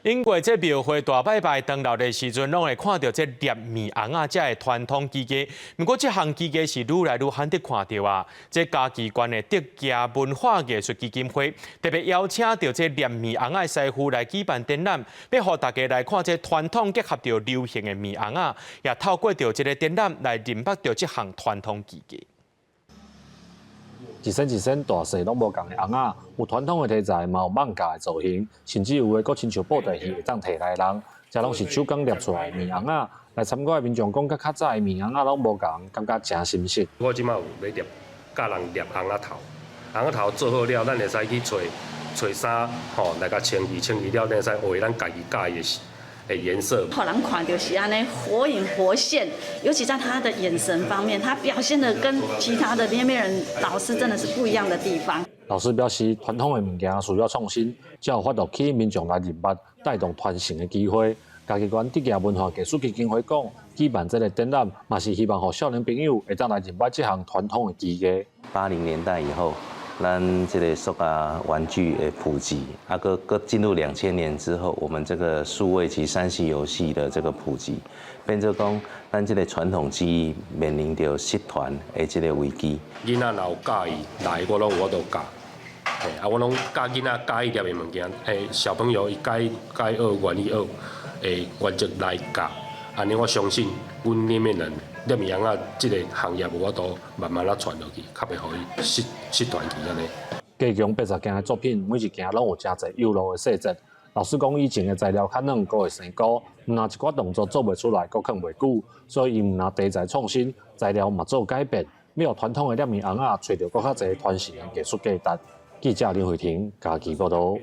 因為這廟會大拜拜當鬧的時陣，攏會看著這捏麵尪仔這个傳統技藝。毋過這項技藝是愈來愈罕得看著啊！這嘉義縣的德藝文化藝術基金會特別邀請著這捏麵尪仔的師傅來舉辦展覽，欲予大家來看這傳統結合著流行的麵尪仔，也透過著這个展覽來認捌著這項傳統技藝。一身一身大細攏無仝的尪仔，有傳統的題材，嘛有漫畫的造型，甚至有的閣親像布袋戲會當提來人，這攏是手工捏出來的麵尪仔。來參觀的民眾講，佮較早的麵尪仔攏無仝，感覺誠新鮮。我這馬有咧捏，教人捏尪仔頭，尪仔頭做好了，咱會使去揣揣衫，吼來共清潔，清潔了，咱會使畫咱家己佮意的顏色。予人看著是按呢活隱活現，尤其在他的眼神方面，他表現的跟其他的捏麵人老師真的是不一樣的地方。老師表示，傳統的物件需要創新，才有法度吸引民眾來認捌，帶動傳承的機會。嘉義縣德藝文化藝術基金會講，舉辦這个展覽，嘛是希望予少年朋友會當來認捌這項傳統的技藝。 80年代以後，咱這个塑膠玩具的普及，啊，閣閣進入2000年之後，我們這個數位及3C 遊戲的這個普及，變做講，咱這個傳統技藝面臨著失傳的這個危機。囡仔若有佮意來，我攏有法度教。嘿，啊，我攏教囡仔佮意捏的物件，小朋友伊佮意佮意學，願意學，會原則來教。按呢，我相信，阮捏麵人捏麵尪仔這个行業有法度慢慢仔傳落去，較袂予伊失失傳去按呢。加強80件的作品，每一件攏有誠濟幼路的細節。老師講，以前的材料較軟，閣會生菇，毋若一寡動作做袂出來，閣囥袂久，所以伊毋若題材創新，材料嘛做改變，欲予傳統的捏麵尪仔揣著閣較濟傳承的藝術價值。記者林慧婷嘉義報導。